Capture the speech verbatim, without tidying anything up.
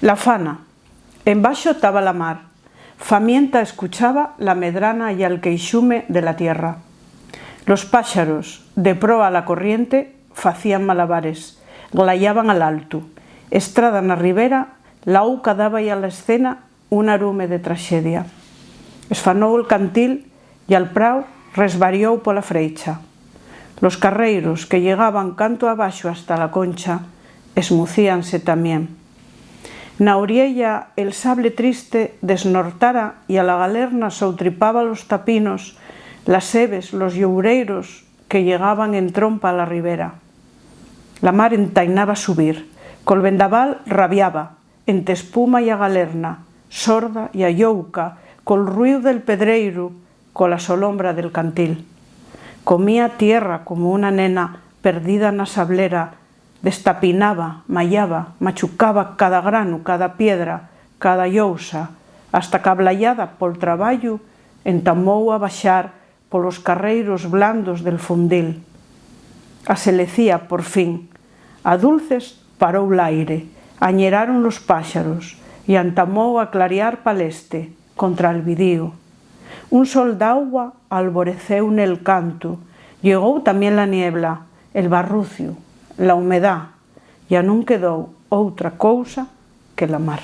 La fana. Embaxo taba la mar, famienta escuchaba la medrana y al queixume de la tierra. Los páxaros, de proa a la corriente, facían malabares, glayaban al altu. Estrada na ribera, l'auca daba-y a la escena un arume de traxedia. Esfanóu'l cantil y al prao resbarióu pola freicha. Los carreiros, que llegaban canto abaxo hasta la concha, esmucíanse tamién. Na oriella, el sable triste desnortara y a la galerna soutripaba los tapinos, las sebes, los lloureiros que llegaban en trompa a la ribera. La mar entainaba a subir, col vendaval rabiaba, ente espuma y a galerna, sorda y a llouca, col ruíu del pedreiru, cola solombra del cantil. Comía tierra como una nena perdida na sablera, destapinaba, mayaba, machucaba cada granu, cada piedra, cada llousa, hasta qu'ablayada pol trabayu entamóu a baxar polos carreiros blandos del fundil. Aselecía, por fin. A dulces parou l'aire, añeraron los páxaros y antamóu a clariar pal este, contra'l vidíu. Un sol d'augua alborecéu nel cantu, llegóu tamién la niebla, el barruciu, la humedá, ya nun quedóu outra cousa que la mar.